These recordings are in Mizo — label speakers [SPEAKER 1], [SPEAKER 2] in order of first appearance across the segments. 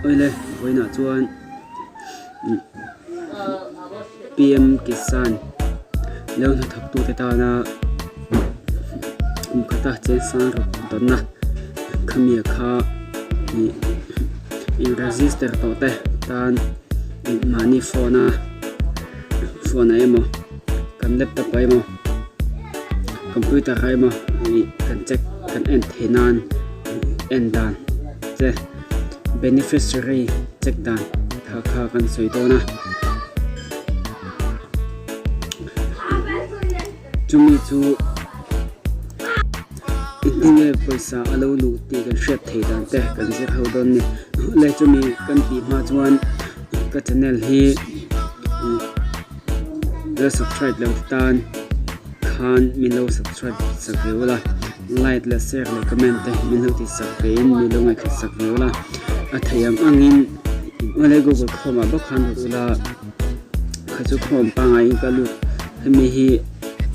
[SPEAKER 1] Awile vawiinah chuan PM Kisan lo hnathawktute tana kum khata chensang ruk dawtna khami kha ih in register tawh te tan mahni phone a phone ah emaw kan laptop ah emaw computer ah emaw ih kan check kan en theih nan en dan che beneficiary check dan kha kha kan sawi dawn a chumi chu engtin nge pawisa a lo luh tih kan hriat theih dan te kan zir ho dawn a ni le chumi kan tih hma chuan ka channel hi la subscribe lo te tan khan min lo subscribe sak ve ula like leh share leh comment te min lo ti sak ve in min lo ngaihthla sak ve ula a theih ang angin awle google chrome ah bawk khan lut ula kha chu chrome pangngai in ka lut hemi hi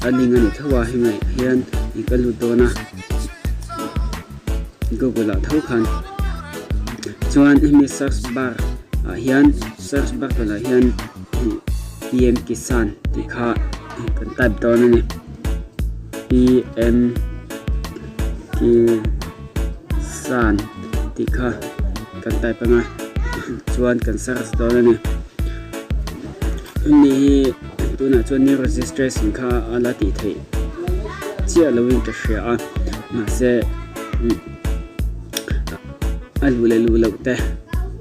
[SPEAKER 1] a link a ni tho a hemi ah hian in ka lut dawn a google ah tho khan chuan hemi search bar ah hian search bar ah hian PM Kisan tih kha kan type dawn a ni PM Kisan tih kha kan type anga chuan kan search dawn a ni hemi hi tunah chuan new registration kha a la tih theih chiah loin ka hria a mahse a luh leh luh loh te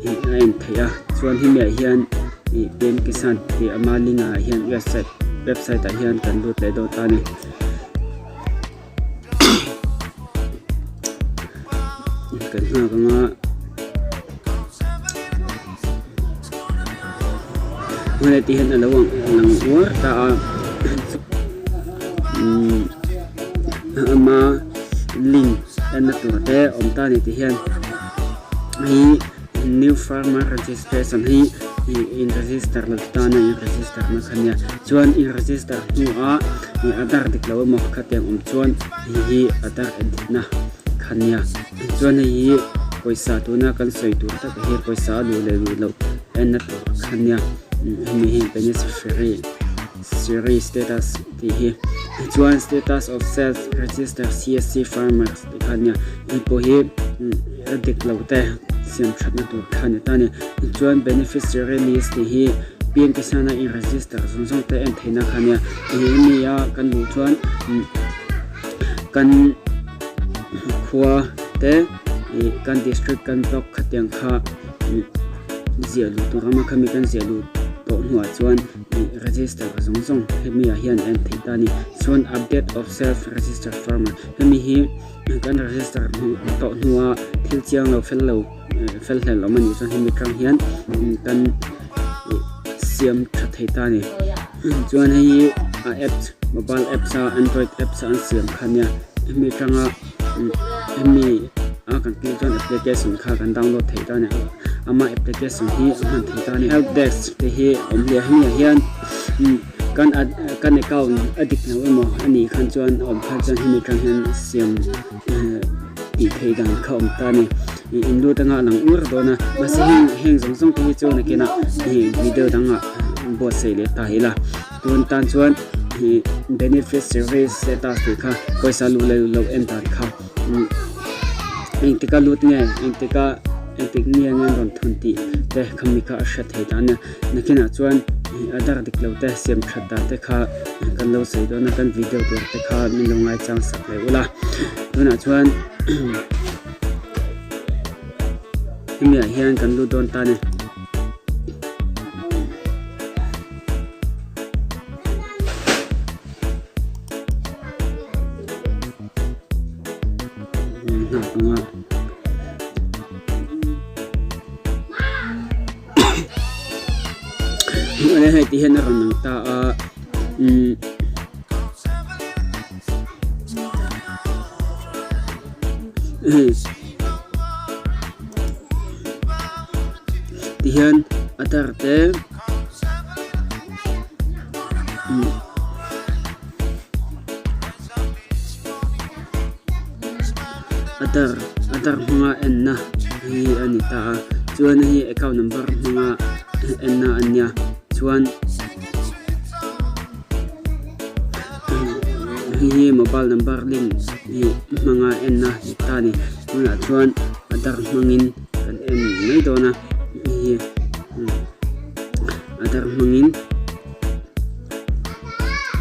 [SPEAKER 1] ih a en theih a chuan hemi ah hian ih PM Kisan tih ama link ah hian website website ah hian kan lut leh dawn ta a ni kan nghak anga hmana tih hian a lo lang uar ta a umm ama link enna tur te awm ta a ni tih hian hei new farmer registration hi ih in register lo tana in register na kha nia chuan in register hnuah ih aadhar dik lo emaw khatiang awm chuan hei hi aadhar edit na kha nia chuan hei hi pawisa tuna kan sawi tur tak hi pawisa a luh leh luh loh enna tur kha nia hemi hi beneficiary series status tih hi chuan status of self register C_S_C farmers tih kha nia hei pawh hi a dik lo te siam thatna tur kha a ni ta a ni chuan beneficiary list tih hi P_M Kisan a in register zawng zawng te en theihna kha nia hemi a kan luh chuan kan khua te ih kan district kan block khatiang kha ziah luh tur a khami kan ziah luh tawh hnuah chuan ih register zawng zawng hemi ah hian a en theih ta a ni chuan update of self register farmer hemi hi kan register tawh hnua thil chiang lo fel lo fel hlel awm a nih chuan hemi atang hian kan ih siam tha thei ta a ni chuan hei hi a apps mobile apps a android apps a an siam kha ania hemi atanga hemi a kan tih chuan application kha kan download thei ta a ni ama application hi a hman thei ta a ni help desk te hi a awm hle a hemi ah hian kan kan account a dik lo emaw a nih khan chuan a awm khan chuan hemi atang hian siam tih theih dan kha awm ta a ni in lut anga a lang ur dawn a mahse heng heng zawng zawng te hi chu nakinah ih video dangah buatsaih leh ta ila tun tan chuan ih benefit service status tih kha pawisa luh leh luh loh en dan kha engtika lut nge engtika engtik nge an rawn thun tih te khami kha a hriat theih dan a nia nakinah chuan ih a dar dik lo te siam that dan te kha kan lo sawi dawn a kan video tur te kha min lo ngaichang sak leh ula tunah chuan hemi ah hian kan lut dawn ta a ni. Hei ti hian a rawn lang ta a umm ti hian a dar te A dar a dar hmanga enna hi a ni ta a. Chuan hei account number hmanga enna a nia chuan hei hi mobile number link hi hmanga enna ni ta a ni tunah chuan aadhar hmangin kan en mai dawn a hei hi aadhar hmangin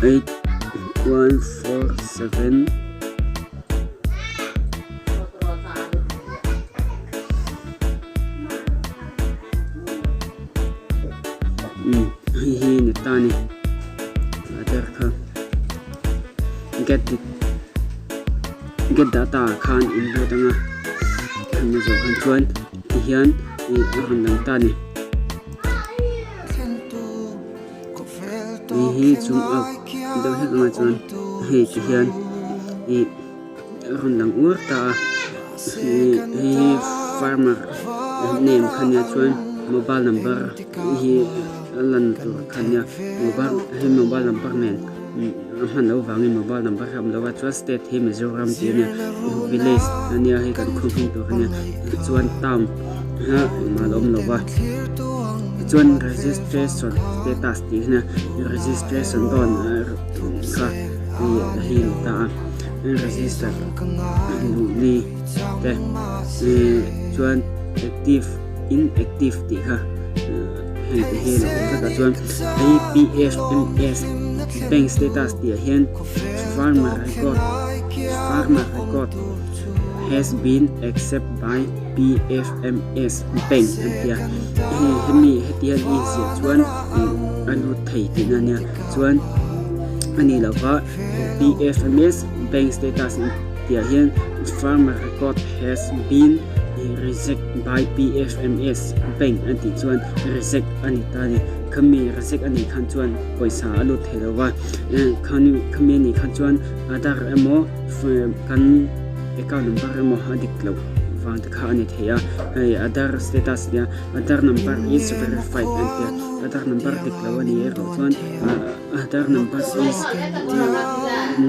[SPEAKER 1] 8147. Umm hei hi ni ta ni a der kha get get data ah khan in lut anga hemi zawh khan chuan tihian ih a rawn lang ta ni hei hi zoom out deuh hlek anga chuan hei tihian ih. A rawn lang uar ta a hei hi farmer name kha nia chuan mobile number hi a lan tur kha nia mobile hei mobile number nen a hman loh vangin mobile number hi a awm lo a chuan state hi Mizoram tih a nia village a nia hei kan khaw hming tur a nia chuan town kha engmah a la awm lo va chuan registration status tih hi nia registration dawn kha hei a ni ta a. Register duh ni te chuan active inactive tih kha hei te hi a lo awm vek a chuan A_P_F_M_S bank status tih ah hian farmer record farmer record has been accept by P_F_M_S bank an ti a hei hemi heti hian i inziah chuan a lut thei tihna a nia chuan a nih loh va. PFMS bank status tih ah hian farmer record has been reject by PFMS bank an tih chuan reject a ni ta a ni. Khami reject a nih khan chuan pawisa a lut thei lo va, khami a nih khan chuan Aadhaar emaw kan account number emaw a dik loh vang te kha a ni thei a. Hei Aadhaar status nia Aadhaar number is verified an ti a, Aadhaar number dik lo a nih erawh chuan. Aadhaar number is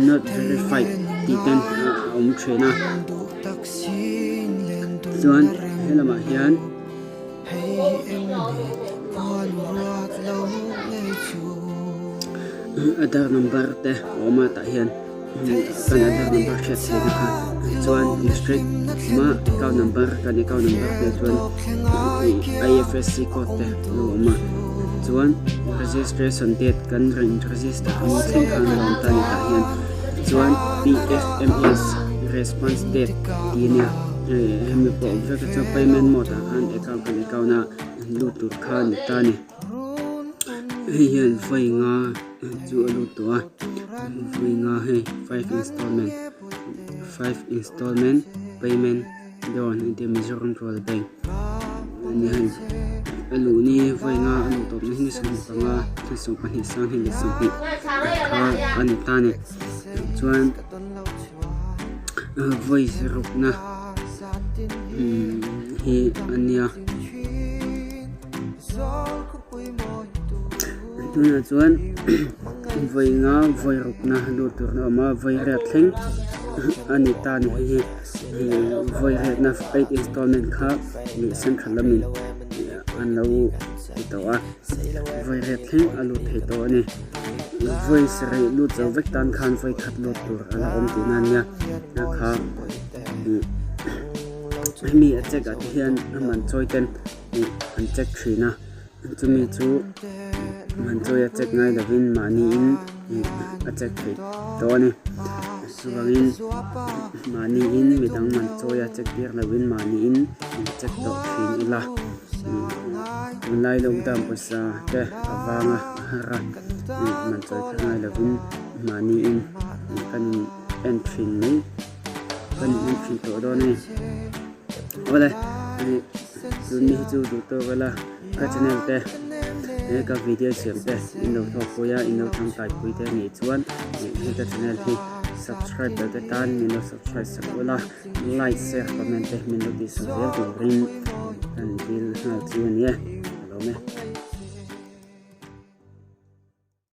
[SPEAKER 1] not verified tih ten a awm thin a chuan he lamah hian Aadhaar number te a awm a tah hian kan Aadhaar number hriat theihna kha chuan district awm a account number kan account number te chuan I_F_S_C code te a lo awm a chuan registration date kan rawn register ang thleng khan a lo awm ta a ni tah hian chuan P_F_M_S response date tih a nia hemi pawh a awm vek a chuan payment mode ah khan account kan account a lut tur kha a ni ta a ni hei hian vawi nga chu a lut tawh a vawi nga hei five installment five installment payment dawn an ti a Mizoram Rural Bank ani hei a luh ni vawi nga a luh tawp na hi ni 15 thla 12 sanghnih leh 20 kha a ni ta a ni chuan vawi rukna hi a nia. Tunah chuan vawi nga vawi rukna lut tur a awm a vawi riat thleng a ni ta a ni hei hi vawi riatna eight installment kha leh central lamin an lo ti tawh a vawi riat thleng a lut thei tawh a ni vawi sarih lut zo vek tan khan vawi khat lut tur a la awm tihna a nia a kha hemi a check ah te hian a man chawi ten an check thin a. Chumi chu man chawi a check ngai lovin mahniin a check theih tawh a ni. Chuvangin mahniin midang man chawi a check tir lovin mahniin in check tawh thin ila. Tunlai lockdown pawisa te a vanga a har a, man chawi kher ngai lovin mahniin kan in en thin mai kan in en thin tawh dawn a ni. Awle tun mi hi chu duh tawk ila ka channel te he ka video siam te in lo thawk pui a in lo tangkai pui te nih chuan he ka channel hi subscribe lo te tan min lo subscribe sak ula like share comment te min lo tih sak zel turin kan dil nghal chu a ni e ka lawm e.